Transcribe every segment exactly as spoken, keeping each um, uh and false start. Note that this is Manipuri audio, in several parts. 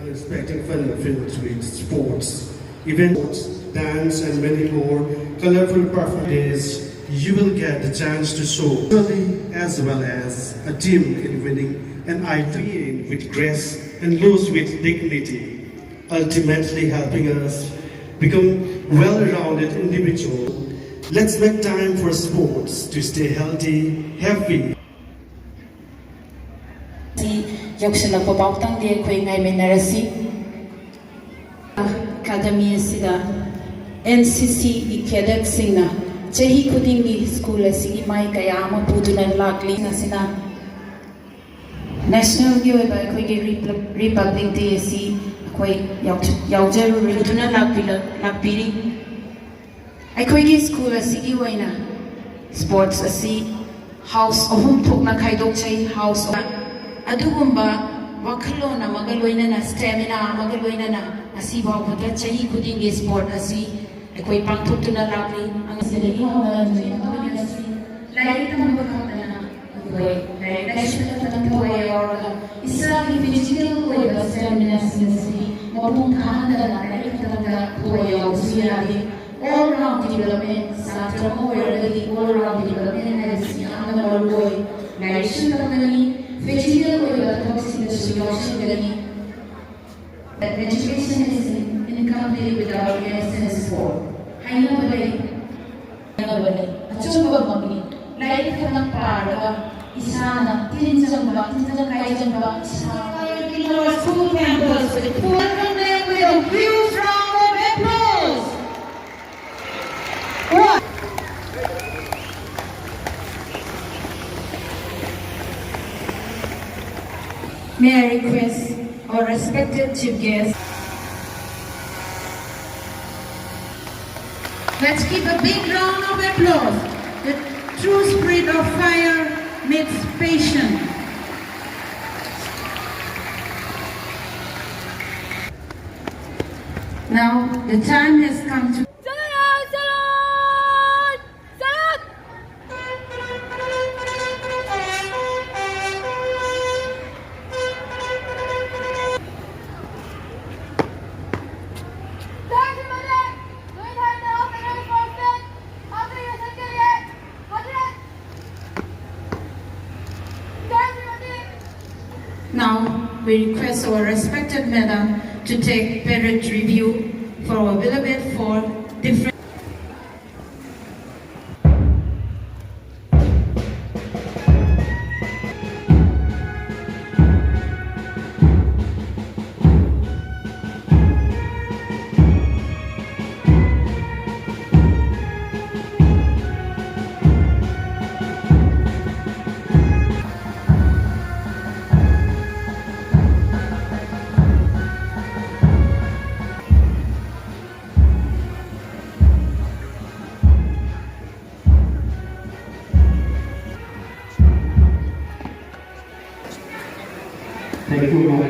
Expecting fun filled with sports, events, dance, and many more colorful performances. You will get the chance to show, as well as a team in winning an item with grace and lose with dignity, ultimately helping us become well-rounded individual. Let's make time for sports to stay healthy, happy, ꯑꯁꯤ ꯌꯧꯁꯤꯜꯂꯛꯄ ꯐꯥꯎꯇꯪꯗꯤ ꯑꯩꯈꯣꯏ ꯉꯥꯏꯃꯤꯟꯅꯔꯁꯤ꯫ ꯑꯦꯀꯥꯗꯃꯤ ꯑꯁꯤꯗ ꯑꯦꯟ ꯁꯤ ꯁꯤꯒꯤ ꯀꯦꯗꯦꯠꯁꯤꯡꯅ ꯆꯍꯤ ꯈꯨꯗꯤꯡꯒꯤ ꯁ꯭ꯀꯨꯜ ꯑꯁꯤꯒꯤ ꯃꯥꯏ ꯀꯌꯥ ꯑꯃ ꯄꯨꯗꯨꯅ ꯂꯥꯛꯂꯤ꯫ ꯑꯁꯤꯅ ꯅꯦꯁꯅꯦꯜꯒꯤ ꯑꯣꯏꯕ ꯑꯩꯈꯣꯏꯒꯤ ꯔꯤꯄꯕ꯭ꯂꯤꯛ ꯗꯦ ꯑꯁꯤ ꯑꯩꯈꯣꯏ ꯌꯥꯎꯖꯔꯨꯔꯗꯨꯅ ꯂꯥꯛꯄꯤꯔꯤ꯫ ꯑꯩꯈꯣꯏꯒꯤ ꯁ꯭ꯀꯨꯜ ꯑꯁꯤꯒꯤ ꯑꯣꯏꯅ ꯁ꯭ꯄꯣꯔꯠꯁ ꯑꯁꯤ ꯍꯥꯎꯁ ꯑꯍꯨꯝ ꯊꯣꯛꯅ ꯈꯥꯏꯗꯣꯛꯆꯩ꯫ ꯍꯥꯎꯁ ꯑꯗꯨꯒꯨꯝꯕ ꯋꯥꯈꯜꯂꯣꯟ ꯑꯃꯒ ꯂꯣꯏꯅꯅ, ꯁ꯭ꯇꯦꯃꯤꯅꯥ ꯑꯃꯒ ꯂꯣꯏꯅꯅ ꯉꯁꯤ ꯐꯥꯎꯕꯗ ꯆꯍꯤ ꯈꯨꯗꯤꯡꯒꯤ ꯁ꯭ꯄꯣꯔꯠ ꯑꯁꯤ ꯑꯩꯈꯣꯏ ꯄꯥꯡꯊꯣꯛꯇꯨꯅ ꯂꯥꯛꯂꯤ꯫ ꯑꯁꯤꯗꯒꯤ ꯍꯧꯅ ꯅꯨꯃꯤꯠ ꯑꯃ ꯑꯣꯏꯅ ꯂꯥꯏꯔꯤꯛ ꯇꯝꯕ ꯈꯛꯇꯅ ꯑꯩꯈꯣꯏ ꯂꯥꯏꯔꯤꯛ ꯂꯥꯏꯁꯨ ꯈꯛꯇꯪ ꯊꯋꯥꯏ ꯌꯥꯎꯔꯒ ꯏꯁꯥꯒꯤ ꯐꯤꯖꯤꯀꯦꯜ ꯑꯣꯏꯕ ꯁ꯭ꯇꯦꯃꯤꯅꯥꯁꯤꯡ ꯑꯁꯤ ꯃꯄꯨꯡ ꯐꯥꯍꯟꯗꯅ ꯂꯥꯏꯔꯤꯛ ꯈꯛꯇꯪꯗ ꯊꯋꯥꯏ ꯌꯥꯎꯕꯁꯨ ꯌꯥꯗꯦ꯫ All round development, ꯁꯥꯇ꯭ꯔ ꯑꯃ ꯑꯣꯏꯔꯒꯗꯤ all round development ꯍꯥꯏꯕꯁꯤ ꯌꯥꯝꯅ ꯃꯔꯨ ꯑꯣꯏ꯫ ꯂꯥꯏꯔꯤꯛꯁꯨ ꯇꯝꯒꯅꯤ, ꯐꯤꯖꯤꯀꯦꯜ ꯑꯣꯏꯕ ꯊꯕꯛꯁꯤꯡꯗꯁꯨ ꯌꯥꯎꯁꯤꯟꯒꯅꯤ꯫ Education is incomplete without games and sport. ꯍꯥꯏꯅꯕ ꯂꯩ꯫ ꯍꯥꯏꯅꯕ ꯂꯩ꯫ ꯑꯆꯨꯝꯕꯃꯛꯅꯤ꯫ ꯂꯥꯏꯔꯤꯛ ꯈꯛꯇꯪ ꯄꯥꯔꯒ ꯏꯁꯥꯅ ꯇꯤꯟ ꯆꯪꯕ, ꯇꯤꯟꯖꯪ ꯀꯥꯏꯖꯪꯕ, ꯏꯁꯥ School campus with full with a huge round of applause. What? May I request our respected chief guest. Let's give a big round of applause. The true spirit of fire meets passion. Now, the time has come to Now, we request our respected madam to take parade review for our beloved four different. Thank you, Mom.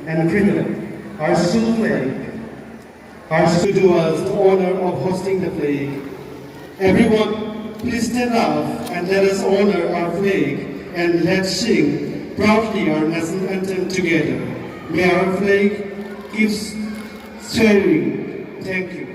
And Freedom, our school flag, our school to us the honor of hosting the flag. Everyone, please stand up and let us honor our flag and let's sing proudly our national anthem together. May our flag keep swaying. Thank you.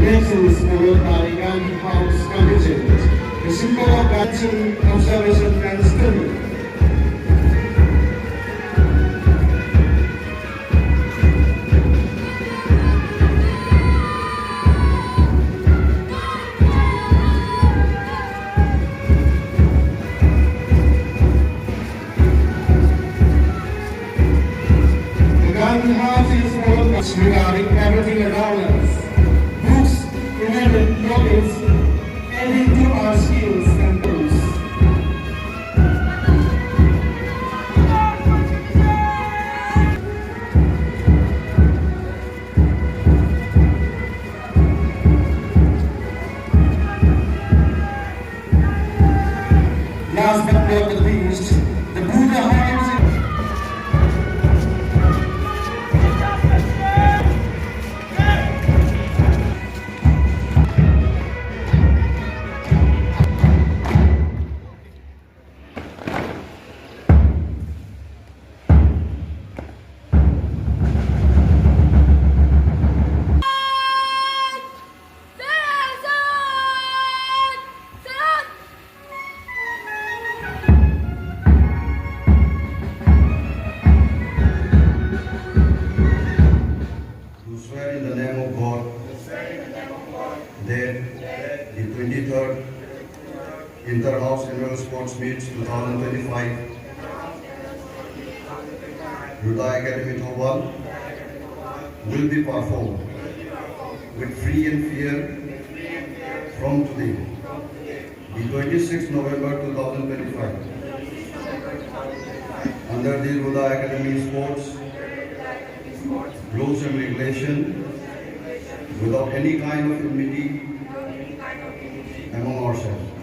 This is followed by Gandhi House contingent. The symbol of Gandhi observation and study. The Gandhi House is followed by regarding everything around us. Books, eleven knowledge, adding to our skills and tools. Last but not the least, the Buddha House. Do swear in the name of God that the twenty-third Inter-House Annual Sports Meets two thousand twenty-five, Hriday Academy Thoubal, will be performed with free and fair from today, the twenty-sixth November two thousand twenty-five, under the Hriday Academy Sports rules and regulation, without any kind of enmity among ourselves.